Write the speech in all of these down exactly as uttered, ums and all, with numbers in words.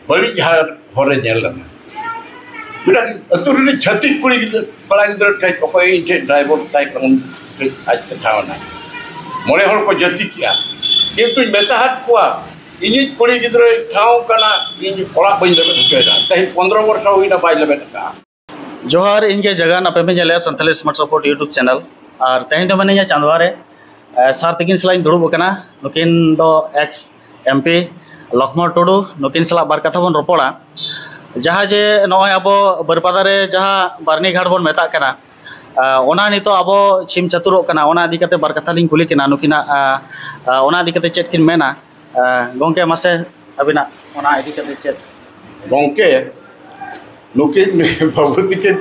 ᱵᱟᱹᱲᱤᱡ ᱦᱟᱨ ᱦᱚᱨᱮ ᱧᱮᱞ ᱞᱮᱱᱟ᱾ ᱢᱤᱫᱴᱟᱝ ᱟᱹᱛᱩ ᱨᱤᱱᱤᱡ ᱪᱷᱟᱹᱛᱤᱠ ᱠᱩᱲᱤ ᱜᱤᱫᱽᱨᱟᱹ, ᱠᱚᱲᱟ ᱜᱤᱫᱽᱨᱟᱹ ᱴᱷᱮᱡ ᱚᱠᱚᱭ ᱤᱧ ᱴᱷᱮᱡ ᱰᱨᱟᱭᱵᱷᱟᱨ ᱛᱟᱭ ᱠᱟᱱᱟ, ᱩᱱᱤ ᱴᱷᱮᱡ ᱟᱡ ᱛᱮ ᱴᱷᱟᱶ ᱮᱱᱟ᱾ ᱢᱚᱬᱮ ᱦᱚᱲ ᱠᱚ ᱡᱟᱹᱛᱤ ᱠᱮᱜᱼᱟ, ᱠᱤᱱᱛᱩᱧ ᱢᱮᱛᱟ ᱦᱟᱫ ᱠᱚᱣᱟ, ᱤᱧᱤᱡ ᱠᱩᱲᱤ ᱜᱤᱫᱽᱨᱟᱹᱭ ᱴᱷᱟᱶ ᱠᱟᱱᱟ, ᱤᱧ ᱚᱲᱟᱜ ᱵᱟᱹᱧ ᱞᱮᱵᱮᱫ ᱦᱚᱪᱚᱭᱮᱫᱟ᱾ ᱛᱮᱦᱮᱧ ᱯᱚᱱᱫᱽᱨᱚ ᱵᱚᱨᱥᱚ ᱦᱩᱭᱱᱟ, ᱵᱟᱭ ᱞᱮᱵᱮᱫ ᱟᱠᱟᱫᱼᱟ᱾ ᱡᱚᱦᱟᱨ, ᱤᱧ ᱜᱮ ᱡᱟᱜᱟᱱ, ᱟᱯᱮ ᱯᱮ ᱧᱮᱞᱮᱫᱼᱟ Santali smart support YouTube channel. ᱟᱨ ᱛᱮᱦᱮᱧ ᱫᱚ ᱢᱮᱱᱟᱹᱧᱟ ᱪᱟᱸᱫᱣᱟ ᱨᱮ, ᱮ, ᱥᱟᱨ ᱛᱟᱹᱠᱤᱱ ᱥᱟᱞᱟᱜ ᱤᱧ ᱫᱩᱲᱩᱵ ᱟᱠᱟᱱᱟ᱾ ᱱᱩᱠᱤᱱ ᱫᱚ ᱮᱠᱥ ᱮᱢ ᱯᱤ ᱞᱚᱠᱷᱢᱚᱬ ᱴᱩᱰᱩ, ᱱᱩᱠᱤᱱ ᱥᱟᱞᱟᱜ ᱵᱟᱨ ᱠᱟᱛᱷᱟ ᱵᱚᱱ ᱨᱚᱯᱚᱲᱟ᱾ ᱡᱟᱦᱟᱸ ᱡᱮ ᱱᱚᱜᱼᱚᱭ ᱟᱵᱚ ᱵᱟᱹᱨᱯᱟᱫᱟ ᱨᱮ ᱡᱟᱦᱟᱸ ᱵᱟᱨᱱᱤ ᱜᱷᱟᱴ ᱵᱚᱱ ᱢᱮᱛᱟᱜ ᱠᱟᱱᱟ, ᱮ, ᱚᱱᱟ ᱱᱤᱛᱚᱜ ᱟᱵᱚ ᱪᱷᱤᱢ ᱪᱷᱟᱹᱛᱩᱨᱚᱜ ᱠᱟᱱᱟ, ᱚᱱᱟ ᱤᱫᱤ ᱠᱟᱛᱮ ᱵᱟᱨ ᱠᱟᱛᱷᱟ ᱞᱤᱧ ᱠᱩᱞᱤ ᱠᱤᱱᱟ ᱱᱩᱠᱤᱱᱟᱜ, ᱮ, ᱮ, ᱚᱱᱟ ᱤᱫᱤ ᱠᱟᱛᱮ ᱪᱮᱫ ᱠᱤᱱ ᱢᱮᱱᱟ? ᱮ, ᱜᱚᱢᱠᱮ, ᱢᱟᱥᱮ ᱟᱹᱵᱤᱱᱟᱜ ᱚᱱᱟ ᱤᱫᱤ ᱠᱟᱛᱮ ᱪᱮᱫ? ᱜᱚᱢᱠᱮ, ᱱᱩᱠᱤᱱ ᱵᱟᱹᱵᱩ ᱛᱤᱠᱤᱱ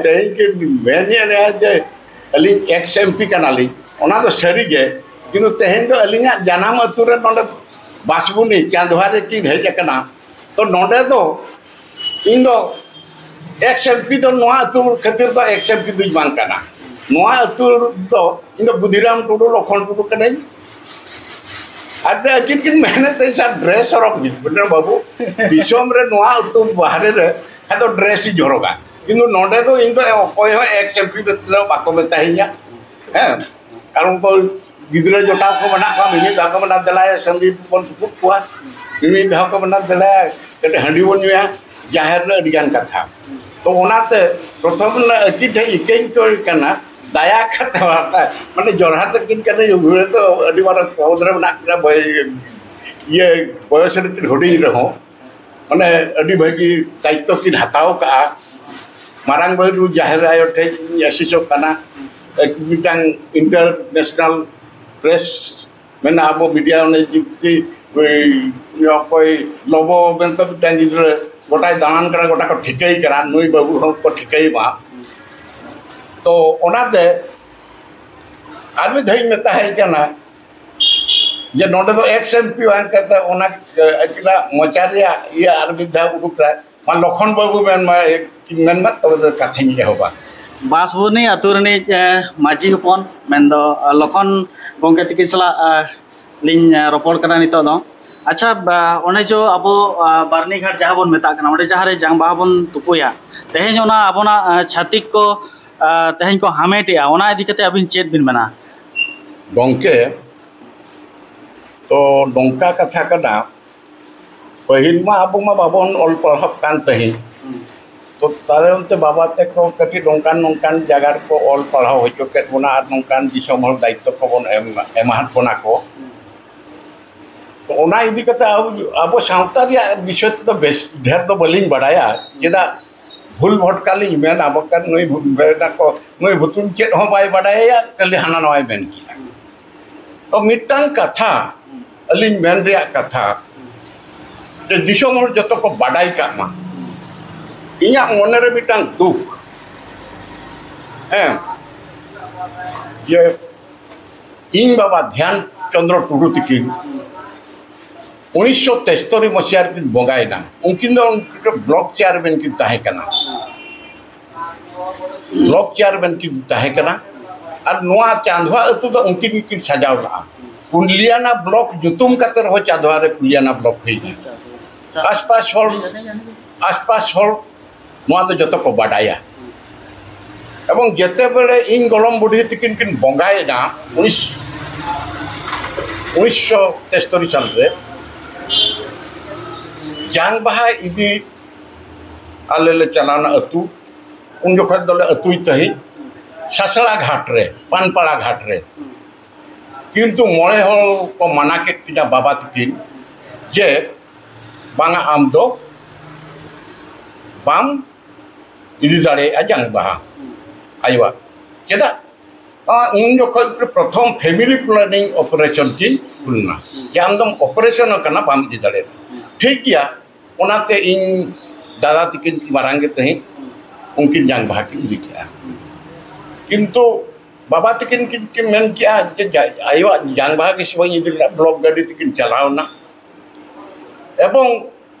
ᱛᱮᱦᱮᱧ ᱠᱤᱱ ᱢᱮᱱᱮᱫᱼᱟ ᱡᱮ ᱟᱹᱞᱤᱧ ᱮᱠᱥ ᱮᱢ ᱯᱤ ᱠᱟᱱᱟᱞᱤᱧ, ᱚᱱᱟ ᱫᱚ ᱥᱟᱹᱨᱤ ᱜᱮ᱾ ᱠᱤᱱᱛᱩ ᱛᱮᱦᱮᱧ ᱫᱚ ᱟᱹᱞᱤᱧᱟᱜ ᱡᱟᱱᱟᱢ ᱟᱹᱛᱩ ᱨᱮ ᱱᱚᱰᱮ ᱵᱟᱥᱵᱩᱱᱤ ᱪᱟᱸᱫᱣᱟ ᱨᱮᱠᱤᱱ ᱦᱮᱡ ᱟᱠᱟᱱᱟ᱾ ᱛᱚ ᱱᱚᱰᱮ ᱫᱚ ᱤᱧ ᱫᱚ ᱮᱠᱥ ᱮᱢ ᱯᱤ ᱫᱚ ᱱᱚᱣᱟ ᱟᱹᱛᱩ ᱠᱷᱟᱹᱛᱤᱨ ᱫᱚ ᱮᱠᱥ ᱮᱢ ᱯᱤ ᱫᱚᱧ ᱵᱟᱝ ᱠᱟᱱᱟ᱾ ᱱᱚᱣᱟ ᱟᱹᱛᱩ ᱫᱚ ᱤᱧ ᱫᱚ ᱵᱩᱫᱷᱤᱨᱟᱢ ᱴᱩᱰᱩ, ᱞᱚᱠᱷᱚᱱ ᱴᱩᱰᱩ ᱠᱟᱹᱱᱟᱹᱧ᱾ ᱟᱨ ᱟᱹᱠᱤᱱ ᱠᱤᱱ ᱢᱮᱱᱮᱫ ᱛᱟᱦᱮᱸ, "ᱥᱟᱨ, ᱰᱨᱮᱥ ᱦᱚᱨᱚᱜ ᱵᱤᱱ᱾" ᱢᱮᱱᱫᱟ, "ᱵᱟᱹᱵᱩ, ᱫᱤᱥᱚᱢ ᱨᱮ ᱱᱚᱣᱟ ᱟᱹᱛᱩ ᱵᱟᱦᱨᱮ ᱨᱮ ᱠᱷᱟᱡ ᱫᱚ ᱰᱨᱮᱥ ᱤᱧ ᱦᱚᱨᱚᱜᱟ, ᱠᱤᱱᱛᱩ ᱱᱚᱰᱮ ᱫᱚ ᱤᱧ ᱫᱚ ᱚᱠᱚᱭ ᱦᱚᱸ ᱮᱠᱥ ᱮᱢ ᱯᱤ ᱢᱮᱱᱛᱮ ᱫᱚ ᱵᱟᱠᱚ ᱢᱮᱛᱟᱧᱟ᱾" ᱦᱮᱸ, ᱠᱟᱨᱚᱱ ᱠᱚ ᱜᱤᱫᱽᱨᱟᱹ ᱡᱚᱴᱟᱣ ᱠᱚ ᱢᱮᱱᱟᱜ ᱠᱚᱣᱟ, ᱢᱤᱢᱤᱫ ᱫᱷᱟᱣ ᱠᱚ ᱢᱮᱱᱟ, "ᱫᱮᱞᱟᱭᱟ, ᱥᱟᱺᱜᱤᱧ ᱵᱚᱱ ᱛᱩᱯᱩᱫ ᱠᱚᱣᱟ", ᱢᱤᱢᱤᱫ ᱫᱷᱟᱣ ᱠᱚ ᱢᱮᱱᱟ, "ᱫᱮᱞᱟᱭᱟ, ᱠᱟᱹᱴᱤᱡ ᱦᱟᱺᱰᱤ ᱵᱚᱱ ᱧᱩᱭᱟ", ᱡᱟᱦᱮᱨ ᱨᱮ ᱟᱹᱰᱤ ᱜᱟᱱ ᱠᱟᱛᱷᱟ᱾ ᱛᱚ ᱚᱱᱟᱛᱮ ᱯᱨᱚᱛᱷᱚᱢ ᱨᱮ ᱟᱹᱠᱤᱱ ᱴᱷᱮᱱ ᱤᱠᱟᱹᱧ ᱠᱚᱭ ᱠᱟᱱᱟ, ᱫᱟᱭᱟ ᱠᱟᱛᱮ ᱵᱟᱨᱛᱟ, ᱢᱟᱱᱮ ᱡᱚᱨᱦᱟᱨ ᱛᱟᱹᱠᱤᱱ ᱠᱟᱱᱟ, ᱩᱱᱤ ᱫᱚ ᱟᱹᱰᱤ ᱢᱟᱨᱟᱝ ᱯᱚᱫᱽ ᱨᱮ ᱢᱮᱱᱟᱜ ᱠᱤᱱᱟ, ᱵᱚᱭ-, ᱤᱭᱟᱹ, ᱵᱚᱭᱚᱥ ᱨᱮᱠᱤᱱ ᱦᱩᱰᱤᱧ ᱨᱮᱦᱚᱸ, ᱢᱟᱱᱮ ᱟᱹᱰᱤ ᱵᱷᱟᱹᱜᱤ ᱫᱟᱭᱤᱛᱛᱚ ᱠᱤᱱ ᱦᱟᱛᱟᱣ ᱠᱟᱜᱼᱟ᱾ ᱢᱟᱨᱟᱝ ᱵᱟᱹᱵᱩ ᱡᱟᱦᱮᱨ ᱟᱭᱳ ᱴᱷᱮᱡ ᱤᱧ ᱟᱥᱤᱥᱚᱜ ᱠᱟᱱᱟ, ᱮᱠ-, ᱢᱤᱫᱴᱟᱝ ᱤᱱᱴᱟᱨᱱᱮᱥᱱᱟᱞ ᱯᱨᱮᱥ ᱢᱮᱱᱟᱜᱼᱟ, ᱟᱵᱚ ᱢᱤᱰᱤᱭᱟ, ᱚᱱᱮ ᱡᱩᱠᱛᱤ, ᱳᱭ, ᱚᱠᱚᱭ ᱞᱚᱵᱚ ᱢᱮᱱᱛᱮ ᱢᱤᱫᱴᱟᱝ ᱜᱤᱫᱽᱨᱟᱹ ᱜᱚᱴᱟᱭ ᱫᱟᱬᱟᱱ ᱠᱟᱱᱟ, ᱜᱚᱴᱟ ᱠᱚ ᱴᱷᱤᱠᱟᱹᱭ ᱠᱟᱱᱟ, ᱱᱩᱭ ᱵᱟᱹᱵᱩ ᱦᱚᱸ ᱠᱚ ᱴᱷᱤᱠᱟᱹᱭ ᱢᱟ᱾ ᱛᱚ ᱚᱱᱟᱛᱮ ᱟᱨ ᱢᱤᱫ ᱫᱷᱟᱣ ᱤᱧ ᱢᱮᱛᱟᱭ ᱠᱟᱱᱟ ᱡᱮ ᱱᱚᱰᱮ ᱫᱚ ᱮᱠᱥ ᱮᱢ ᱯᱤ ᱵᱟᱝ ᱠᱟᱛᱮ ᱚᱱᱟ, ᱮ, ᱟᱹᱠᱤᱱᱟᱜ ᱢᱚᱪᱟ ᱨᱮᱭᱟᱜ ᱤᱭᱟᱹ ᱟᱨ ᱢᱤᱫ ᱫᱷᱟᱣ ᱩᱰᱩᱠ ᱨᱮ ᱢᱟ ᱞᱚᱠᱷᱚᱱ ᱵᱟᱹᱵᱩ ᱢᱮᱱ ᱢᱟ, ᱮ, ᱢᱮᱱ ᱢᱟ, ᱛᱚᱵᱮ ᱫᱚ ᱠᱟᱛᱷᱟᱧ ᱮᱦᱚᱵᱟ᱾ ᱵᱟᱥᱵᱩᱱᱤ ᱟᱹᱛᱩ ᱨᱤᱱᱤᱡ, ᱮ, ᱢᱟᱹᱡᱷᱤ ᱦᱚᱯᱚᱱ ᱢᱮᱱᱫᱚ, ᱮ, ᱞᱚᱠᱷᱚᱱ ᱜᱚᱢᱠᱮ ᱛᱤᱠᱤᱱ ᱥᱟᱞᱟᱜ, ᱮ, ᱞᱤᱧ, ᱮ, ᱨᱚᱯᱚᱲ ᱠᱟᱱᱟ ᱱᱤᱛᱚᱜ ᱫᱚ᱾ ᱟᱪᱪᱷᱟ, ᱵᱟ-, ᱚᱱᱮ ᱡᱚ ᱟᱵᱚ, ᱟ, ᱵᱟᱨᱱᱤ ᱜᱷᱟᱴ ᱡᱟᱦᱟᱸ ᱵᱚᱱ ᱢᱮᱛᱟᱜ ᱠᱟᱱᱟ, ᱚᱸᱰᱮ ᱡᱟᱦᱟᱸ ᱨᱮ ᱡᱟᱝ ᱵᱟᱦᱟ ᱵᱚᱱ ᱛᱩᱯᱩᱭᱟ, ᱛᱮᱦᱮᱧ ᱚᱱᱟ ᱟᱵᱚᱱᱟᱜ, ᱟ, ᱪᱷᱟᱹᱛᱤᱠ ᱠᱚ, ᱟ, ᱛᱮᱦᱮᱧ ᱠᱚ ᱦᱟᱢᱮᱴᱮᱜᱼᱟ, ᱚᱱᱟ ᱤᱫᱤ ᱠᱟᱛᱮ ᱟᱹᱵᱤᱱ ᱪᱮᱫ ᱵᱤᱱ ᱢᱮᱱᱟ? ᱜᱚᱝᱠᱮ, ᱛᱚ ᱱᱚᱝᱠᱟ ᱠᱟᱛᱷᱟ ᱠᱟᱱᱟ, ᱯᱟᱹᱦᱤᱞ ᱢᱟ ᱟᱵᱚ ᱢᱟ ᱵᱟᱵᱚᱱ ᱚᱞ ᱯᱟᱲᱦᱟᱜ ᱠᱟᱱ ᱛᱟᱦᱮᱸᱫ᱾ ᱛᱚ ᱛᱟᱦᱞᱮ ᱚᱱᱛᱮ ᱵᱟᱵᱟ ᱛᱟᱠᱚ ᱠᱟᱹᱴᱤᱡ ᱱᱚᱝᱠᱟᱱ ᱱᱚᱝᱠᱟᱱ ᱡᱟᱭᱜᱟ ᱨᱮᱠᱚ ᱚᱞ ᱯᱟᱲᱦᱟᱣ ᱦᱚᱪᱚ ᱠᱮᱫ ᱵᱚᱱᱟ ᱟᱨ ᱱᱚᱝᱠᱟᱱ ᱫᱤᱥᱚᱢ ᱦᱚᱲ ᱫᱟᱭᱤᱛᱛᱚ ᱠᱚᱵᱚᱱ ᱮᱢ, ᱮᱢᱟᱦᱟᱫ ᱵᱚᱱᱟ ᱠᱚ᱾ ᱛᱚ ᱚᱱᱟ ᱤᱫᱤ ᱠᱟᱛᱮ ᱟᱵᱚ, ᱟᱵᱚ ᱥᱟᱶᱛᱟ ᱨᱮᱭᱟᱜ ᱵᱤᱥᱚᱭ ᱛᱮᱫᱚ ᱵᱮᱥ ᱰᱷᱮᱨ ᱫᱚ ᱵᱟᱹᱞᱤᱧ ᱵᱟᱲᱟᱭᱟ, ᱪᱮᱫᱟᱜ ᱵᱷᱩᱞ ᱵᱷᱚᱴᱠᱟ ᱞᱤᱧ ᱢᱮᱱᱟ, ᱵᱟᱠᱷᱟᱱ ᱱᱩᱭ ᱵᱷᱩ-, ᱢᱮᱱᱟ ᱠᱚ, "ᱱᱩᱭ ᱵᱷᱩᱛᱩᱧ ᱪᱮᱫ ᱦᱚᱸ ᱵᱟᱭ ᱵᱟᱰᱟᱭᱟ, ᱠᱷᱟᱹᱞᱤ ᱦᱟᱱᱟ ᱱᱟᱣᱟᱭ ᱢᱮᱱ ᱠᱮᱫᱟ᱾" ᱛᱚ ᱢᱤᱫᱴᱟᱝ ᱠᱟᱛᱷᱟ, ᱟᱹᱞᱤᱧ ᱢᱮᱱ ᱨᱮᱭᱟᱜ ᱠᱟᱛᱷᱟ, ᱡᱮ ᱫᱤᱥᱚᱢ ᱦᱚᱲ ᱡᱚᱛᱚ ᱠᱚ ᱵᱟᱰᱟᱭ ᱠᱟᱜ ᱢᱟ᱾ ᱤᱧᱟᱹᱜ ᱢᱚᱱᱮᱨᱮ ᱢᱤᱫᱴᱟᱝ ᱫᱩᱠ, ᱦᱮᱸ, ᱡᱮ ᱤᱧ ᱵᱟᱵᱟ ᱫᱷᱮᱭᱟᱱ ᱪᱚᱸᱫᱽᱨᱚ ᱴᱩᱰᱩ ᱛᱤᱠᱤᱱ ᱩᱱᱤᱥᱥᱚ ᱛᱮᱥᱛᱚᱨᱤ ᱢᱟᱥᱤᱦᱟ ᱨᱮᱠᱤᱱ ᱵᱚᱸᱜᱟᱭᱮᱱᱟ᱾ ᱩᱱᱠᱤᱱ ᱫᱚ ᱩᱱᱠᱤᱱ ᱫᱚ ᱵᱞᱚᱠ ᱪᱮᱭᱟᱨᱢᱮᱱ ᱠᱤᱱ ᱛᱟᱦᱮᱸ ᱠᱟᱱᱟ, ᱵᱞᱚᱠ ᱪᱮᱭᱟᱨᱢᱮᱱ ᱠᱤᱱ ᱛᱟᱦᱮᱸ ᱠᱟᱱᱟ᱾ ᱟᱨ ᱱᱚᱣᱟ ᱪᱟᱸᱫᱣᱟ ᱟᱹᱛᱩ ᱫᱚ ᱩᱱᱠᱤᱱ ᱜᱮᱠᱤᱱ ᱥᱟᱡᱟᱣ ᱞᱟᱜᱼᱟ᱾ ᱠᱩᱞᱤᱭᱟᱱᱟ ᱵᱞᱚᱠ ᱧᱩᱛᱩᱢ ᱠᱟᱛᱮ ᱨᱮᱦᱚᱸ ᱪᱟᱸᱫᱣᱟ ᱨᱮ ᱠᱩᱞᱤᱭᱟᱱᱟ ᱵᱞᱚᱠ ᱦᱩᱭ ᱮᱱᱟ᱾ ᱟᱥᱯᱟᱥ ᱦᱚᱲ, ᱟᱥᱯᱟᱥ ᱦᱚᱲ ᱱᱚᱣᱟ ᱫᱚ ᱡᱚᱛᱚ ᱠᱚ ᱵᱟᱰᱟᱭᱟ᱾ ᱮᱵᱚᱝ ᱡᱮᱛᱮ ᱵᱮᱲᱮ ᱤᱧ ᱜᱚᱲᱚᱢ ᱵᱩᱰᱷᱤ ᱛᱤᱠᱤᱱ ᱠᱤᱱ ᱵᱚᱸᱜᱟᱭᱮᱱᱟ ᱩᱱᱤᱥ, ᱩᱱᱤᱥᱥᱚ ᱛᱮᱥᱛᱚᱨᱤ ᱥᱟᱞ ᱨᱮ, ᱡᱟᱝ ᱵᱟᱦᱟ ᱤᱫᱤ ᱟᱞᱮ ᱞᱮ ᱪᱟᱞᱟᱣᱱᱟ ᱟᱹᱛᱩ᱾ ᱩᱱ ᱡᱚᱠᱷᱚᱱ ᱫᱚᱞᱮ ᱟᱹᱛᱩᱭ ᱛᱟᱦᱮᱸᱫ ᱥᱟᱥᱲᱟ ᱜᱷᱟᱴ ᱨᱮ, ᱯᱟᱱᱯᱟᱲᱟ ᱜᱷᱟᱴ ᱨᱮ᱾ ᱠᱤᱱᱛᱩ ᱢᱚᱬᱮ ᱦᱚᱲ ᱠᱚ ᱢᱟᱱᱟ ᱠᱮᱫ ᱠᱤᱱᱟ ᱵᱟᱵᱟ ᱛᱟᱹᱠᱤᱱ ᱡᱮ, "ᱵᱟᱝᱟ, ᱟᱢ ᱫᱚ ᱵᱟᱢ ᱤᱫᱤ ᱫᱟᱲᱮᱭᱟᱜᱼᱟ ᱡᱟᱝ ᱵᱟᱦᱟ ᱟᱭᱳᱣᱟᱜ᱾" ᱪᱮᱫᱟᱜ? ᱟᱨ ᱩᱱ ᱡᱚᱠᱷᱚᱱ ᱯᱨᱚᱛᱷᱚᱢ ᱯᱷᱮᱢᱤᱞᱤ ᱯᱞᱟᱱᱤᱝ ᱚᱯᱟᱨᱮᱥᱚᱱ ᱠᱤᱱ ᱠᱩᱞ ᱮᱱᱟ, ᱡᱮ, "ᱟᱢ ᱫᱚᱢ ᱚᱯᱟᱨᱮᱥᱚᱱ ᱟᱠᱟᱱᱟ, ᱵᱟᱢ ᱤᱫᱤ ᱫᱟᱲᱮᱭᱟᱜᱼᱟ᱾" ᱴᱷᱤᱠ ᱜᱮᱭᱟ, ᱚᱱᱟᱛᱮ ᱤᱧ ᱫᱟᱫᱟ ᱛᱟᱹᱠᱤᱱ ᱢᱟᱨᱟᱝ ᱜᱮ ᱛᱟᱦᱮᱸᱫ, ᱩᱱᱠᱤᱱ ᱡᱟᱝ ᱵᱟᱦᱟ ᱠᱤᱱ ᱤᱫᱤ ᱠᱮᱜᱼᱟ᱾ ᱠᱤᱱᱛᱩ ᱵᱟᱵᱟ ᱛᱟᱹᱠᱤᱱ ᱠᱤᱱ, ᱠᱤᱱ ᱢᱮᱱ ᱠᱮᱜᱼᱟ ᱡᱮ, ᱡᱟ-, ᱟᱭᱳᱣᱟᱜ ᱡᱟᱝ ᱵᱟᱦᱟ ᱜᱮ ᱥᱮ ᱵᱟᱹᱧ ᱤᱫᱤ ᱞᱮᱫᱟ, ᱵᱞᱚᱠ ᱜᱟᱹᱰᱤ ᱛᱮᱠᱤᱱ ᱪᱟᱞᱟᱣ ᱮᱱᱟ᱾ ᱮᱵᱚᱝ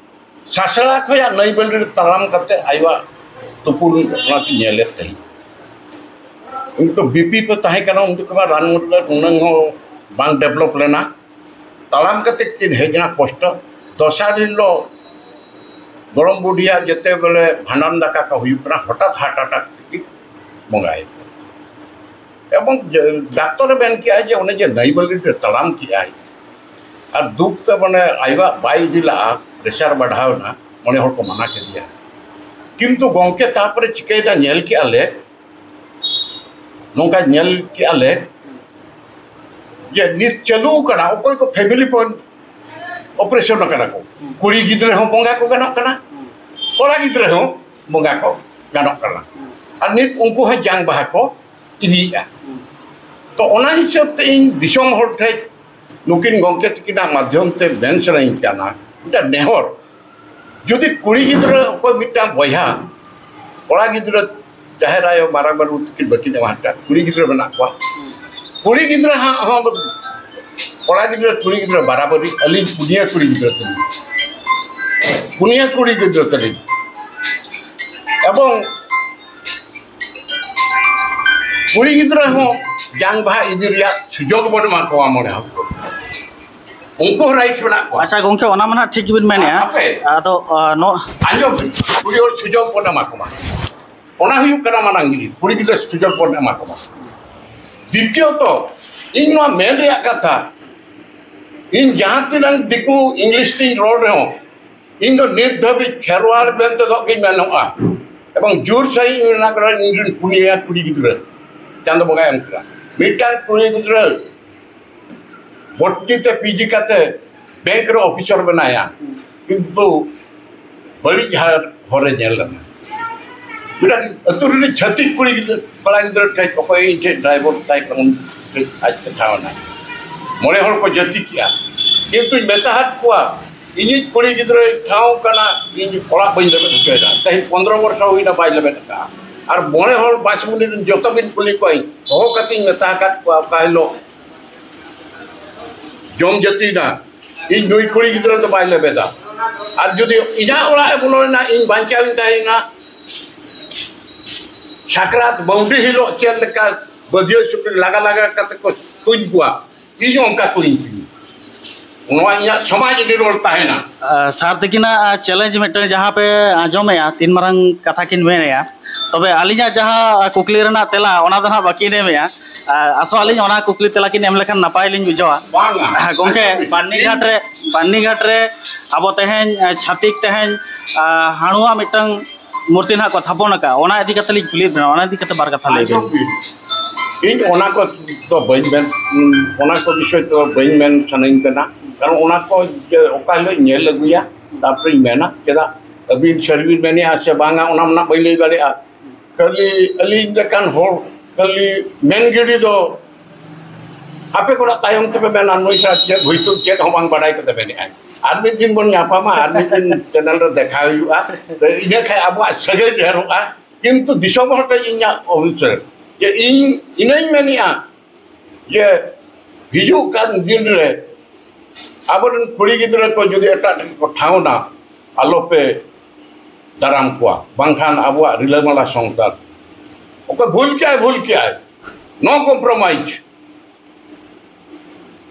ᱥᱟᱥᱲᱟ ᱠᱷᱚᱱᱟᱜ ᱱᱟᱹᱭᱵᱟᱹᱞᱤ ᱨᱮ ᱛᱟᱲᱟᱢ ᱠᱟᱛᱮ ᱟᱭᱳᱣᱟᱜ ᱛᱩᱯᱩᱱ ᱚᱱᱟ ᱠᱤᱱ ᱧᱮᱞᱮᱫ ᱛᱟᱦᱮᱸᱫ᱾ ᱩᱱ ᱫᱚ ᱵᱤᱯᱤ ᱠᱚ ᱛᱟᱦᱮᱸ ᱠᱟᱱᱟ, ᱩᱱ ᱡᱚᱠᱷᱚᱱ ᱢᱟ ᱨᱟᱱ ᱢᱩᱨᱜᱟᱹᱱ ᱩᱱᱟᱹᱝ ᱦᱚᱸ ᱵᱟᱝ ᱰᱮᱵᱷᱞᱚᱯ ᱞᱮᱱᱟ᱾ ᱛᱟᱲᱟᱢ ᱠᱟᱛᱮ ᱠᱤᱱ ᱦᱮᱡ ᱮᱱᱟ ᱠᱚᱥᱴᱚ᱾ ᱫᱚᱥᱟᱨ ᱦᱤᱞᱳᱜ ᱜᱚᱲᱚᱢ ᱵᱩᱰᱷᱤᱭᱟᱜ ᱡᱮᱛᱮ ᱵᱮᱞᱮ ᱵᱷᱟᱸᱰᱟᱱ ᱫᱟᱠᱟ ᱠᱚ ᱦᱩᱭᱩᱜ ᱠᱟᱱᱟ, ᱦᱚᱴᱟᱛ ᱦᱟᱨᱴ ᱟᱴᱟᱠ ᱛᱮᱠᱤᱱ ᱵᱚᱸᱜᱟᱭᱮᱱᱟ᱾ ᱮᱵᱚᱝ ᱡᱮ, ᱰᱟᱠᱛᱚᱨᱮ ᱢᱮᱱ ᱠᱮᱜᱼᱟ ᱡᱮ ᱚᱱᱮ ᱡᱮ ᱱᱟᱹᱭ ᱵᱟᱹᱞᱤ ᱨᱮ ᱛᱟᱲᱟᱢ ᱠᱮᱜᱼᱟᱭ ᱟᱨ ᱫᱩᱠ ᱛᱮ ᱢᱟᱱᱮ ᱟᱭᱳᱣᱟᱜ ᱵᱟᱭ ᱤᱫᱤ ᱞᱟᱜᱼᱟ, ᱯᱨᱮᱥᱟᱨ ᱵᱟᱲᱦᱟᱣ ᱮᱱᱟ, ᱢᱚᱬᱮ ᱦᱚᱲ ᱠᱚ ᱢᱟᱱᱟ ᱠᱮᱫᱮᱭᱟ᱾ ᱠᱤᱱᱛᱩ ᱜᱚᱝᱠᱮ ᱛᱟᱨᱯᱚᱨᱮ ᱪᱤᱠᱟᱹᱭᱮᱱᱟ ᱧᱮᱞ ᱠᱮᱜᱼᱟ ᱞᱮ, ᱱᱚᱝᱠᱟ ᱧᱮᱞ ᱠᱮᱜᱼᱟ ᱞᱮ ᱡᱮ ᱱᱤᱛ ᱪᱟᱹᱞᱩ ᱠᱟᱱᱟ, ᱚᱠᱚᱭ ᱠᱚ ᱯᱷᱮᱢᱤᱞᱤ ᱯᱚᱱ ᱚᱯᱟᱨᱮᱥᱚᱱ ᱠᱟᱱᱟ ᱠᱚ, ᱠᱩᱲᱤ ᱜᱤᱫᱽᱨᱟᱹ ᱦᱚᱸ ᱵᱚᱸᱜᱟ ᱠᱚ ᱜᱟᱱᱚᱜ ᱠᱟᱱᱟ, ᱠᱚᱲᱟ ᱜᱤᱫᱽᱨᱟᱹ ᱦᱚᱸ ᱵᱚᱸᱜᱟ ᱠᱚ ᱜᱟᱱᱚᱜ ᱠᱟᱱᱟ᱾ ᱟᱨ ᱱᱤᱛ ᱩᱱᱠᱩ ᱦᱚᱸ ᱡᱟᱝ ᱵᱟᱦᱟ ᱠᱚ ᱤᱫᱤᱭᱮᱫᱼᱟ᱾ ᱛᱚ ᱚᱱᱟ ᱦᱤᱥᱟᱹᱵ ᱛᱮ ᱤᱧ ᱫᱤᱥᱚᱢ ᱦᱚᱲ ᱴᱷᱮᱱ ᱱᱩᱠᱤᱱ ᱜᱚᱢᱠᱮ ᱛᱟᱹᱠᱤᱱᱟᱜ ᱢᱟᱫᱽᱫᱷᱚᱢ ᱛᱮ ᱢᱮᱱ ᱥᱟᱱᱟᱧ ᱠᱟᱱᱟ, ᱢᱤᱫᱴᱟᱝ ᱱᱮᱦᱚᱨ, ᱡᱩᱫᱤ ᱠᱩᱲᱤ ᱜᱤᱫᱽᱨᱟᱹ ᱚᱠᱚᱭ ᱢᱤᱫᱴᱟᱝ ᱵᱚᱭᱦᱟ ᱠᱚᱲᱟ ᱜᱤᱫᱽᱨᱟᱹ ᱡᱟᱦᱮᱨ ᱟᱭᱳ ᱢᱟᱨᱟᱝ ᱵᱟᱹᱵᱩ ᱛᱟᱹᱠᱤᱱ ᱵᱟᱹᱠᱤᱱ ᱮᱢᱟ ᱠᱟᱫ, ᱠᱩᱲᱤ ᱜᱤᱫᱽᱨᱟᱹ ᱢᱮᱱᱟᱜ ᱠᱚᱣᱟ, ᱠᱩᱲᱤ ᱜᱤᱫᱽᱨᱟᱹ ᱦᱟᱸᱜ ᱦᱚᱸ ᱠᱚᱲᱟ ᱜᱤᱫᱽᱨᱟᱹ ᱠᱩᱲᱤ ᱜᱤᱫᱽᱨᱟᱹ ᱵᱟᱨᱟᱵᱟᱨᱤ, ᱟᱹᱞᱤᱧ ᱯᱩᱱᱭᱟᱹ ᱠᱩᱲᱤ ᱜᱤᱫᱽᱨᱟᱹ ᱛᱟᱹᱞᱤᱧ, ᱯᱩᱱᱭᱟᱹ ᱠᱩᱲᱤ ᱜᱤᱫᱽᱨᱟᱹ ᱛᱟᱹᱞᱤᱧ, ᱮᱵᱚᱝ ᱠᱩᱲᱤ ᱜᱤᱫᱽᱨᱟᱹ ᱦᱚᱸ ᱡᱟᱝ ᱵᱟᱦᱟ ᱤᱫᱤ ᱨᱮᱭᱟᱜ ᱥᱩᱡᱳᱜᱽ ᱵᱚᱱ ᱮᱢᱟ ᱠᱚᱣᱟ ᱢᱚᱬᱮ ᱦᱚᱲ ᱠᱚ᱾ ᱩᱱᱠᱩ ᱦᱚᱸ ᱨᱟᱭᱤᱴᱥ ᱢᱮᱱᱟᱜ ᱠᱚᱣᱟ᱾ ᱟᱪᱪᱷᱟ ᱜᱚᱝᱠᱮ, ᱚᱱᱟ ᱢᱟ ᱱᱟᱦᱟᱜ ᱴᱷᱤᱠ ᱜᱮᱵᱤᱱ ᱢᱮᱱᱮᱜᱼᱟ᱾ ᱦᱟᱯᱮ᱾ ᱟᱫᱚ, ᱟ, ᱱᱚ- ᱟᱸᱡᱚᱢ ᱵᱤᱱ, ᱠᱩᱲᱤ ᱦᱚᱲ ᱥᱩᱡᱳᱜᱽ ᱵᱚᱱ ᱮᱢᱟ ᱠᱚᱢᱟ, ᱚᱱᱟ ᱦᱩᱭᱩᱜ ᱠᱟᱱᱟ ᱢᱟᱨᱟᱝ ᱡᱤᱱᱤᱥ, ᱠᱩᱲᱤ ᱜᱤᱫᱽᱨᱟᱹ ᱥᱩᱡᱳᱜᱽ ᱵᱚᱱ ᱮᱢᱟ ᱠᱚᱢᱟ᱾ ᱫᱤᱛᱤᱭᱚᱛᱚ, ᱤᱧ ᱱᱚᱣᱟ ᱢᱮᱱ ᱨᱮᱭᱟᱜ ᱠᱟᱛᱷᱟ, ᱤᱧ ᱡᱟᱦᱟᱸ ᱛᱤᱱᱟᱹᱜ ᱫᱤᱠᱩ ᱤᱝᱞᱤᱥ ᱛᱤᱧ ᱨᱚᱲ ᱨᱮᱦᱚᱸ, ᱤᱧ ᱫᱚ ᱱᱤᱛ ᱫᱷᱟᱹᱵᱤᱡ ᱠᱷᱮᱨᱣᱟᱲ ᱢᱮᱱᱛᱮ ᱫᱚ ᱜᱤᱧ ᱢᱮᱱᱚᱜᱼᱟ᱾ ᱮᱵᱚᱝ ᱡᱳᱨ ᱥᱟᱺᱦᱤᱡ ᱤᱧ ᱢᱮᱱᱟ ᱠᱟᱱᱟ, ᱤᱧ ᱨᱮᱱ ᱯᱩᱱᱭᱟᱹ ᱠᱩᱲᱤ ᱜᱤᱫᱽᱨᱟᱹ ᱪᱟᱸᱫᱚ ᱵᱚᱸᱜᱟᱭ ᱮᱢ ᱠᱟᱱᱟ᱾ ᱢᱤᱫᱴᱟᱝ ᱠᱩᱲᱤ ᱜᱤᱫᱽᱨᱟᱹ ᱵᱚᱴᱱᱤ ᱛᱮ ᱯᱤᱡᱤ ᱠᱟᱛᱮ ᱵᱮᱝᱠ ᱨᱮ ᱚᱯᱷᱤᱥᱟᱨ ᱵᱮᱱᱟᱭᱟ, ᱠᱤᱱᱛᱩ ᱵᱟᱹᱲᱤᱡ ᱦᱟᱨ ᱦᱚᱨᱮ ᱧᱮᱞ ᱞᱮᱱᱟ᱾ ᱢᱤᱫᱴᱟᱝ ᱟᱹᱛᱩ ᱨᱤᱱᱤᱡ ᱪᱷᱟᱹᱛᱤᱠ ᱠᱩᱲᱤ ᱜᱤᱫᱽᱨᱟᱹ, ᱠᱚᱲᱟ ᱜᱤᱫᱽᱨᱟᱹ ᱴᱷᱮᱡ ᱚᱠᱚᱭ ᱤᱧ ᱴᱷᱮᱡ ᱰᱨᱟᱭᱵᱷᱟᱨ ᱛᱟᱭ ᱠᱟᱱᱟ, ᱩᱱᱤ ᱴᱷᱮᱡ ᱟᱡ ᱛᱮ ᱴᱷᱟᱶ ᱮᱱᱟᱭ᱾ ᱢᱚᱬᱮ ᱦᱚᱲ ᱠᱚ ᱡᱟᱹᱛᱤ ᱠᱮᱜᱼᱟ, ᱠᱤᱱᱛᱩᱧ ᱢᱮᱛᱟ ᱦᱟᱫ ᱠᱚᱣᱟ, ᱤᱧᱤᱡ ᱠᱩᱲᱤ ᱜᱤᱫᱽᱨᱟᱹᱭ ᱴᱷᱟᱶ ᱠᱟᱱᱟ, ᱤᱧ ᱚᱲᱟᱜ ᱵᱟᱹᱧ ᱞᱮᱵᱮᱫ ᱦᱚᱪᱚᱭᱮᱫᱟ᱾ ᱛᱮᱦᱮᱧ ᱯᱚᱱᱫᱽᱨᱚ ᱵᱚᱨᱥᱚ ᱦᱩᱭᱱᱟ ᱵᱟᱭ ᱞᱮᱵᱮᱫ ᱟᱠᱟᱫᱼᱟ᱾ ᱟᱨ ᱢᱚᱬᱮ ᱦᱚᱲ ᱵᱟᱥ ᱢᱩᱱᱤ ᱨᱮᱱ ᱡᱚᱛᱚ ᱵᱤᱱ ᱠᱩᱞᱤ ᱠᱚᱣᱟ, ᱤᱧ ᱦᱚᱦᱚ ᱠᱟᱛᱮᱧ ᱢᱮᱛᱟ ᱟᱠᱟᱫ ᱠᱚᱣᱟ ᱚᱠᱟ ᱦᱤᱞᱳᱜ ᱡᱚᱢ ᱡᱟᱹᱛᱤᱭᱮᱱᱟ, ᱤᱧ ᱱᱩᱭ ᱠᱩᱲᱤ ᱜᱤᱫᱽᱨᱟᱹ ᱫᱚ ᱵᱟᱭ ᱞᱮᱵᱮᱫᱟ᱾ ᱟᱨ ᱡᱩᱫᱤ ᱤᱧᱟᱹᱜ ᱚᱲᱟᱜ ᱮ ᱵᱚᱞᱚᱭᱮᱱᱟ, ᱤᱧ ᱵᱟᱧᱪᱟᱣᱤᱧ ᱛᱟᱦᱮᱸᱭᱮᱱᱟ᱾ ᱥᱟᱠᱨᱟᱛ ᱵᱟᱹᱣᱰᱤ ᱦᱤᱞᱳᱜ ᱪᱮᱫ ᱞᱮᱠᱟ ᱵᱟᱹᱫᱷᱤᱭᱟᱹ ᱥᱩᱠᱨᱤ ᱞᱟᱜᱟ ᱞᱟᱜᱟ ᱠᱟᱛᱮ ᱠᱚ ᱛᱩᱧ ᱠᱚᱣᱟ, ᱤᱧ ᱚᱱᱠᱟ ᱛᱩᱧ ᱠᱤᱱᱟ᱾ ᱱᱚᱣᱟ ᱤᱧᱟᱹᱜ ᱥᱚᱢᱟᱡᱽ ᱱᱤᱨᱚᱲ ᱛᱟᱦᱮᱱᱟ᱾ ᱟᱨ ᱥᱟᱨ ᱛᱟᱹᱠᱤᱱᱟᱜ ᱪᱮᱞᱮᱧᱡᱽ ᱢᱤᱫᱴᱟᱝ ᱡᱟᱦᱟᱸ ᱯᱮ ᱟᱸᱡᱚᱢᱮᱜᱼᱟ, ᱛᱤᱱ ᱢᱟᱨᱟᱝ ᱠᱟᱛᱷᱟ ᱠᱤᱱ ᱢᱮᱱᱮᱜᱼᱟ, ᱛᱚᱵᱮ ᱟᱹᱞᱤᱧᱟᱜ ᱡᱟᱦᱟᱸ ᱠᱩᱠᱞᱤ ᱨᱮᱱᱟᱜ ᱛᱮᱞᱟ, ᱚᱱᱟ ᱫᱚ ᱱᱟᱦᱟᱜ ᱵᱟᱹᱠᱤᱱ ᱮᱢᱮᱜᱼᱟ᱾ ᱟᱨ ᱟᱥᱚᱜ ᱟᱹᱞᱤᱧ ᱚᱱᱟ ᱠᱩᱠᱞᱤ ᱛᱮᱞᱟ ᱠᱤᱱ ᱮᱢ ᱞᱮᱠᱷᱟᱱ ᱱᱟᱯᱟᱭ ᱞᱤᱧ ᱵᱩᱡᱷᱟᱹᱣᱟ᱾ ᱵᱟᱝᱟ᱾ ᱜᱚᱢᱠᱮ, ᱵᱟᱹᱨᱱᱤ ᱜᱷᱟᱴ ᱨᱮ, ᱵᱟᱹᱨᱱᱤ ᱜᱷᱟᱴ ᱨᱮ ᱟᱵᱚ ᱛᱮᱦᱮᱧ, ᱪᱷᱟᱹᱛᱤᱠ ᱛᱮᱦᱮᱧ, ᱦᱟᱹᱬᱩᱣᱟᱜ ᱢᱤᱫᱴᱟᱝ ᱢᱩᱨᱛᱤ ᱱᱟᱦᱟᱜ ᱠᱚ ᱛᱷᱟᱯᱚᱱ ᱟᱠᱟᱫᱼᱟ, ᱚᱱᱟ ᱤᱫᱤ ᱠᱟᱛᱮ ᱞᱤᱧ ᱠᱩᱞᱤᱭᱮᱫ ᱵᱮᱱᱟ, ᱚᱱᱟ ᱤᱫᱤ ᱠᱟᱛᱮ ᱵᱟᱨ ᱠᱟᱛᱷᱟ ᱞᱟᱹᱭ ᱵᱮᱱ᱾ ᱟᱸᱡᱚᱢ ᱵᱤᱱ, ᱤᱧ ᱚᱱᱟ ᱠᱚ ᱫᱚ ᱵᱟᱹᱧ ᱢᱮᱱ, ᱚᱱᱟ ᱠᱚ ᱵᱤᱥᱚᱭ ᱛᱮᱫᱚ ᱵᱟᱹᱧ ᱢᱮᱱ ᱥᱟᱱᱟᱧ ᱠᱟᱱᱟ, ᱠᱟᱨᱚᱱ ᱚᱱᱟ ᱠᱚ ᱡᱮ ᱚᱠᱟ ᱦᱤᱞᱳᱜ ᱧᱮᱞ ᱟᱹᱜᱩᱭᱟ, ᱛᱟᱨᱯᱚᱨᱮᱧ ᱢᱮᱱᱟ᱾ ᱪᱮᱫᱟᱜ ᱟᱹᱵᱤᱱ ᱥᱟᱹᱨᱤ ᱵᱤᱱ ᱢᱮᱱᱮᱜᱼᱟ ᱥᱮ ᱵᱟᱝᱟ, ᱚᱱᱟ ᱢᱟ ᱱᱟᱜ ᱵᱟᱹᱧ ᱞᱟᱹᱭ ᱫᱟᱲᱮᱭᱟᱜᱼᱟ᱾ ᱠᱷᱟᱹᱞᱤ ᱟᱹᱞᱤᱧ ᱞᱮᱠᱟᱱ ᱦᱚᱲ ᱠᱷᱟᱹᱞᱤ ᱢᱮᱱ ᱜᱤᱰᱤ ᱫᱚ, ᱟᱯᱮ ᱠᱚᱲᱟ ᱛᱟᱭᱚᱢ ᱛᱮᱯᱮ ᱢᱮᱱᱟ, "ᱱᱩᱭ ᱥᱟᱞᱟ ᱪᱮᱫ ᱦᱩᱭᱛᱩ ᱪᱮᱫ ᱦᱚᱸ ᱵᱟᱝ ᱵᱟᱰᱟᱭ ᱠᱟᱛᱮ ᱢᱮᱱᱮᱜᱼᱟᱭ᱾" ᱟᱨ ᱢᱤᱫ ᱫᱤᱱ ᱵᱚᱱ ᱧᱟᱯᱟᱢᱟ, ᱟᱨ ᱢᱤᱫ ᱫᱤᱱ ᱪᱮᱱᱮᱞ ᱨᱮ ᱫᱮᱠᱷᱟ ᱦᱩᱭᱩᱜᱼᱟ᱾ ᱛᱚ ᱤᱱᱟᱹ ᱠᱷᱟᱱ ᱟᱵᱚᱣᱟᱜ ᱥᱟᱹᱜᱟᱹᱭ ᱰᱷᱮᱨᱚᱜᱼᱟ᱾ ᱠᱤᱱᱛᱩ ᱫᱤᱥᱚᱢ ᱦᱚᱲ ᱴᱷᱮᱱ ᱤᱧᱟᱹᱜ ᱚᱵᱷᱤᱥᱟᱹᱥ ᱡᱮ ᱤᱧ ᱤᱱᱟᱹᱧ ᱢᱮᱱᱮᱜᱼᱟ ᱡᱮ ᱦᱤᱡᱩᱜ ᱠᱟᱱ ᱫᱤᱱ ᱨᱮ ᱟᱵᱚᱨᱮᱱ ᱠᱩᱲᱤ ᱜᱤᱫᱽᱨᱟᱹ ᱠᱚ ᱡᱩᱫᱤ ᱮᱴᱟᱜ ᱴᱷᱮᱱ ᱠᱚ ᱴᱷᱟᱶᱱᱟ, ᱟᱞᱚᱯᱮ ᱫᱟᱨᱟᱢ ᱠᱚᱣᱟ, ᱵᱟᱝᱠᱷᱟᱱ ᱟᱵᱚᱣᱟᱜ ᱨᱤᱞᱟᱹᱢᱟᱞᱟ ᱥᱚᱝᱥᱟᱨ, ᱚᱠᱚᱭ ᱵᱷᱩᱞ ᱠᱮᱜᱼᱟᱭ, ᱵᱷᱩᱞ ᱠᱮᱜᱼᱟᱭ, no compromise᱾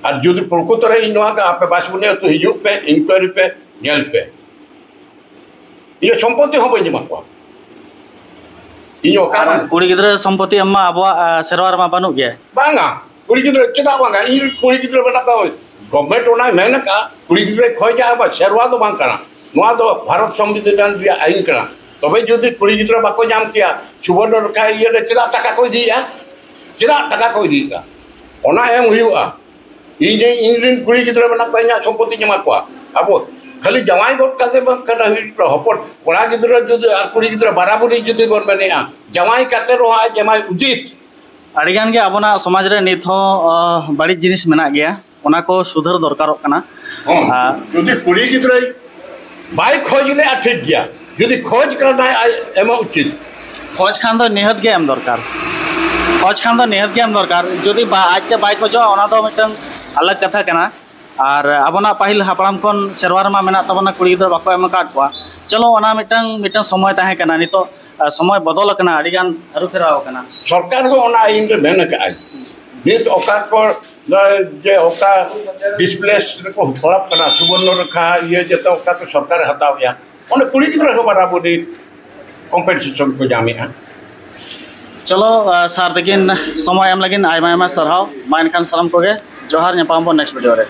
ᱟᱨ ᱡᱩᱫᱤ ᱯᱨᱚᱠᱩᱛᱚ ᱨᱮ ᱤᱧ ᱱᱚᱣᱟ ᱠᱟ-, ᱟᱯᱮ ᱵᱟᱥ ᱵᱩᱱᱤ ᱟᱹᱛᱩ ᱦᱤᱡᱩᱜ ᱯᱮ, ᱤᱱᱠᱩᱭᱟᱨᱤ ᱯᱮ, ᱧᱮᱞ ᱯᱮ, ᱤᱧᱟᱹᱜ ᱥᱚᱢᱯᱚᱛᱤ ᱦᱚᱸ ᱵᱟᱹᱧ ᱮᱢᱟ ᱠᱚᱣᱟ᱾ ᱤᱧ ᱚᱠᱟ ᱟᱨ ᱠᱩᱲᱤ ᱜᱤᱫᱽᱨᱟᱹ ᱥᱚᱢᱯᱚᱛᱤ ᱮᱢ ᱢᱟ ᱟᱵᱚᱣᱟᱜ, ᱟ, ᱥᱮᱨᱣᱟ ᱨᱮᱢᱟ ᱵᱟᱹᱱᱩᱜ ᱜᱮ᱾ ᱵᱟᱝᱟ, ᱠᱩᱲᱤ ᱜᱤᱫᱽᱨᱟᱹ ᱪᱮᱫᱟᱜ ᱵᱟᱝᱟ? ᱤᱧ ᱨᱮᱱ ᱠᱩᱲᱤ ᱜᱤᱫᱽᱨᱟᱹ ᱢᱮᱱᱟᱜ ᱠᱚᱣᱟ, ᱜᱚᱵᱷᱢᱮᱱᱴ ᱚᱱᱟᱭ ᱢᱮᱱ ᱟᱠᱟᱫᱼᱟ, ᱠᱩᱲᱤ ᱜᱤᱫᱽᱨᱟᱹᱭ ᱠᱷᱚᱡᱟ, ᱟᱵᱟᱨ ᱥᱮᱨᱣᱟ ᱫᱚ ᱵᱟᱝ ᱠᱟᱱᱟ᱾ ᱱᱚᱣᱟ ᱫᱚ ᱵᱷᱟᱨᱚᱛ ᱥᱚᱝᱵᱤᱫᱷᱟᱱ ᱨᱮᱭᱟᱜ ᱟᱹᱭᱤᱱ ᱠᱟᱱᱟ᱾ ᱛᱚᱵᱮ ᱡᱩᱫᱤ ᱠᱩᱲᱤ ᱜᱤᱫᱽᱨᱟᱹ ᱵᱟᱠᱚ ᱧᱟᱢ ᱠᱮᱭᱟ, ᱥᱩᱵᱚᱨᱱᱚ ᱨᱮᱠᱷᱟ ᱤᱭᱟᱹ ᱨᱮ ᱪᱮᱫᱟᱜ ᱴᱟᱠᱟ ᱠᱚ ᱤᱫᱤᱭᱮᱫᱼᱟ? ᱪᱮᱫᱟᱜ ᱴᱟᱠᱟ ᱠᱚ ᱤᱫᱤᱭᱮᱫᱼᱟ? ᱚᱱᱟ ᱮᱢ ᱦᱩᱭᱩᱜᱼᱟ᱾ ᱤᱧ ᱡᱮ ᱤᱧ ᱨᱮᱱ ᱠᱩᱲᱤ ᱜᱤᱫᱽᱨᱟᱹ ᱢᱮᱱᱟᱜ ᱠᱚᱣᱟ, ᱤᱧᱟᱹᱜ ᱥᱚᱢᱯᱚᱛᱤᱧ ᱮᱢᱟ ᱠᱚᱣᱟ᱾ ᱟᱵᱚ ᱠᱷᱟᱹᱞᱤ ᱡᱟᱶᱟᱭ ᱜᱚᱫ ᱠᱟᱛᱮ ᱵᱟᱝ ᱠᱟᱱᱟ ᱦᱩᱭᱩᱜ ᱠᱟᱱᱟ, ᱦᱚᱯᱚᱱ ᱠᱚᱲᱟ ᱜᱤᱫᱽᱨᱟᱹ ᱡᱩᱫᱤ ᱟᱨ ᱠᱩᱲᱤ ᱜᱤᱫᱽᱨᱟᱹ ᱵᱟᱨᱟᱵᱟᱨᱤ ᱡᱩᱫᱤ ᱵᱚᱱ ᱢᱮᱱᱮᱜᱼᱟ, ᱡᱟᱶᱟᱭ ᱠᱟᱛᱮ ᱨᱮᱦᱚᱸ ᱟᱡ ᱮᱢᱟᱭ ᱩᱪᱤᱛ᱾ ᱟᱹᱰᱤᱜᱟᱱ ᱜᱮ ᱟᱵᱚᱱᱟᱜ ᱥᱚᱢᱟᱡᱽ ᱨᱮ ᱱᱤᱛ ᱦᱚᱸ, ᱟᱸ, ᱵᱟᱹᱲᱤᱡ ᱡᱤᱱᱤᱥ ᱢᱮᱱᱟᱜ ᱜᱮᱭᱟ, ᱚᱱᱟ ᱠᱚ ᱥᱩᱫᱷᱟᱹᱨ ᱫᱚᱨᱠᱟᱨᱚᱜ ᱠᱟᱱᱟ᱾ ᱦᱚᱸ, ᱟᱨ ᱡᱩᱫᱤ ᱠᱩᱲᱤ ᱜᱤᱫᱽᱨᱟᱹᱭ ᱵᱟᱭ ᱠᱷᱚᱡᱽ ᱞᱮᱜᱼᱟ, ᱴᱷᱤᱠ ᱜᱮᱭᱟ, ᱡᱩᱫᱤ ᱠᱷᱚᱡᱽ ᱠᱟᱱᱟᱭ, ᱟᱡ ᱮᱢᱚᱜ ᱩᱪᱤᱛ᱾ ᱠᱷᱚᱡᱽ ᱠᱷᱟᱱ ᱫᱚ ᱱᱤᱦᱟᱹᱛ ᱜᱮ ᱮᱢ ᱫᱚᱨᱠᱟᱨ, ᱠᱷᱚᱡᱽ ᱠᱷᱟᱱ ᱫᱚ ᱱᱤᱦᱟᱹᱛ ᱜᱮ ᱮᱢ ᱫᱚᱨᱠᱟᱨ᱾ ᱡᱩᱫᱤ ᱵᱟ-, ᱟᱡᱛᱮ ᱵᱟᱭ ᱠᱷᱚᱡᱚᱜᱼᱟ, ᱚᱱᱟ ᱫᱚ ᱢᱤᱫᱴᱟᱝ ᱟᱞᱟᱜᱽ ᱠᱟᱛᱷᱟ ᱠᱟᱱᱟ᱾ ᱟᱨ ᱟᱵᱚᱱᱟᱜ ᱯᱟᱹᱦᱤᱞ ᱦᱟᱯᱲᱟᱢ ᱠᱷᱚᱱ ᱥᱮᱨᱣᱟ ᱨᱮᱢᱟ ᱢᱮᱱᱟᱜ ᱛᱟᱵᱚᱱᱟ, ᱠᱩᱲᱤ ᱜᱤᱫᱽᱨᱟᱹ ᱵᱟᱠᱚ ᱮᱢ ᱟᱠᱟᱫ ᱠᱚᱣᱟ᱾ ᱪᱚᱞᱚ, ᱚᱱᱟ ᱢᱤᱫᱴᱟᱝ, ᱢᱤᱫᱴᱟᱝ ᱥᱚᱢᱚᱭ ᱛᱟᱦᱮᱸ ᱠᱟᱱᱟ, ᱱᱤᱛᱚᱜ, ᱟ, ᱥᱚᱢᱚᱭ ᱵᱚᱫᱚᱞ ᱟᱠᱟᱱᱟ, ᱟᱹᱰᱤᱜᱟᱱ ᱟᱹᱨᱩ ᱯᱷᱮᱨᱟᱣ ᱟᱠᱟᱱᱟ᱾ ᱥᱚᱨᱠᱟᱨ ᱦᱚᱸ ᱚᱱᱟ ᱟᱹᱭᱤᱱ ᱨᱮ ᱢᱮᱱ ᱟᱠᱟᱫᱼᱟᱭ, ᱱᱤᱛ ᱚᱠᱟ ᱠᱚ, ᱡᱮ ᱚᱠᱟ ᱰᱤᱥᱯᱞᱮᱥ ᱨᱮᱠᱚ ᱯᱟᱲᱟᱜ ᱠᱟᱱᱟ, ᱥᱩᱵᱚᱨᱱᱚ ᱨᱮᱠᱷᱟ, ᱤᱭᱟᱹ, ᱡᱚᱛᱚ ᱚᱠᱟ ᱠᱚ ᱥᱚᱨᱠᱟᱨᱮ ᱦᱟᱛᱟᱣᱮᱜᱼᱟ, ᱚᱸᱰᱮ ᱠᱩᱲᱤ ᱜᱤᱫᱽᱨᱟᱹ ᱦᱚᱸ ᱵᱟᱨᱟᱵᱚᱨᱤ ᱠᱚᱢᱯᱮᱱᱥᱮᱥᱚᱱ ᱠᱚ ᱧᱟᱢᱮᱜᱼᱟ᱾ ᱪᱚᱞᱚ ᱥᱟᱨ ᱛᱟᱹᱠᱤᱱ, ᱥᱚᱢᱚᱭ ᱮᱢ ᱞᱟᱹᱜᱤᱫ ᱟᱭᱢᱟ ᱟᱭᱢᱟ ᱥᱟᱨᱦᱟᱣ᱾ ᱢᱟ ᱮᱱᱠᱷᱟᱱ ᱥᱟᱱᱟᱢ ᱠᱚᱜᱮ ᱡᱚᱦᱟᱨ, ᱧᱟᱯᱟᱢ ᱟᱵᱚᱱ ᱱᱮᱠᱥᱴ ᱵᱷᱤᱰᱤᱭᱳ ᱨᱮ᱾